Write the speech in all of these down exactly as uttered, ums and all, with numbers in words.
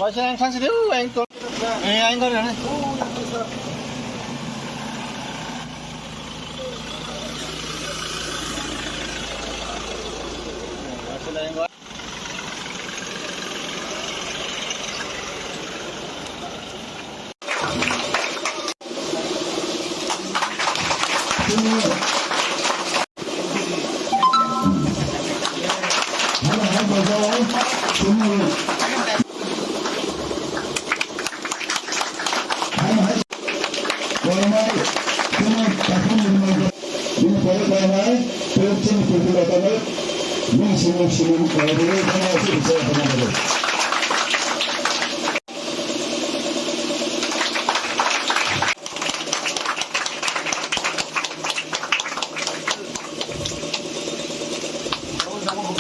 Acha ang thansidi, o ang to. Eh, ang kore na.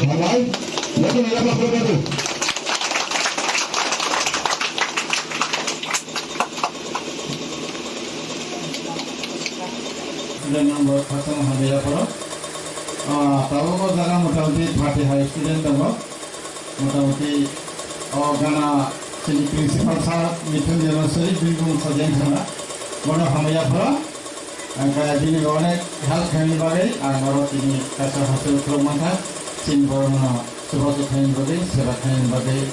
Hambai, yakin ya, Pak Gubernur. Student number khasang hambai ya poro. Ah, tabuk o jaga motamuti thirty hai student tongo. Motamuti o gana chini principal sir Mithun Demasari bini bumung sajeng sana. Bono hambai ya poro. Ang kaya bini bo onek help khaini bagwi ang oro tini kaisa hostel khuluk mankha. Chini borokno chubachu khaini bagwi, seba khaini bagwi.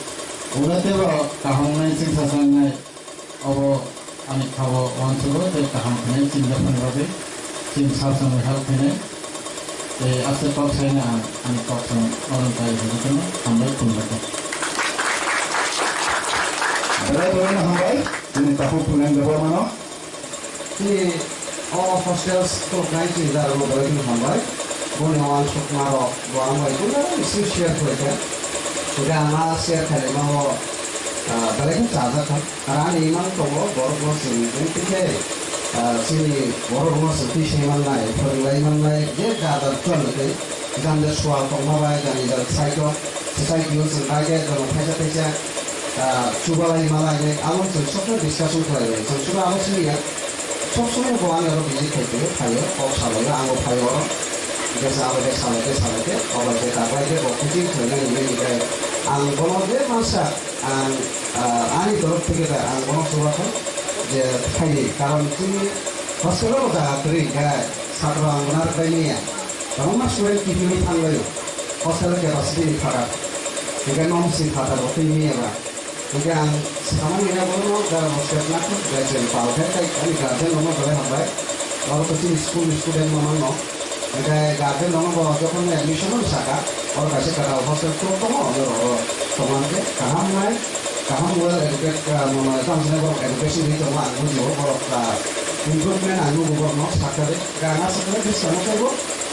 Ura tebo kaham nai chwngsa sangnai. Obo ani khabo uansukgo tei kaham khainai chini japhani bagwi chini sir songni help khainai. Tei aswk kok saina ang ani kok song orom kai hwnwi kheno hambai khulumbai kha. Belai belai no hambai chini takhuk phuneng Debbarmano. Chini o hostel khuluknai chini darano belai kheno hambai. Boni uansukmarok bo ang bai belai bisingo share khlaikha. Hwnkhe ang a share khlaimao, ah, belai kheno chajakha. Ar ani imang tongo, borokno chwng wngtwi khe, ah, chini borokno chwng twi sai mannai, phwrwng lai mannai, je gather chwng twi jani jani swal tongma bai, jani jani side o, society o chwng target rokno thaisa thaisa, ah, chubalai malai, abo chwng sob somoi discussion khlai bai. Chwng sob abo simi ya, sob somoi bo ani oro visit khai twi phaio, kok salai o, ang bo phaio oro. Jesa abo de salai de salai de, obo je ta bai de bo coaching khlai nai hinwi hinwi ang bono je mansa. Ang, ah, ani torof theke da, ang bono chubathang je phaidi, karon chini hostel o jaga kwrwi, hwnkhe satro ang bono rwkhlai manya. Kwbangma student kiphilwi thanglaio, hostel o capacity ni phataro, hwnkhe norms ni phataro twi manya ba. Hwnkhe ang samani hwnkhe bono da hostel nakhuk, da chwng pal khe, tei ani guardian rokno belai hambai. Oro to chini school ni student no mano. Hwnkhe guardian rokno bo jokhon admission no saka, oro kaisa kwtal hostel tour tongo, oro oro tongma hwnkhe kaham nai, kaham well educated, ah, mano tamo sini borok education ri tongo, ang bujio borok, ah, improvement ang nugo borokno sakha de, gana sakha de, bwskango teibo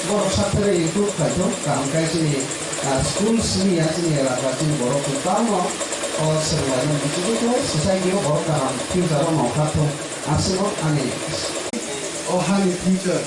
borok sakha de improve khai thung, kaham khe chini, ah, school simi ya chini elaka chini borok kwbangma o swrwnglaimani bichukwi khlai society o borok kaham future o nongkha thung, aswk ani. O hani future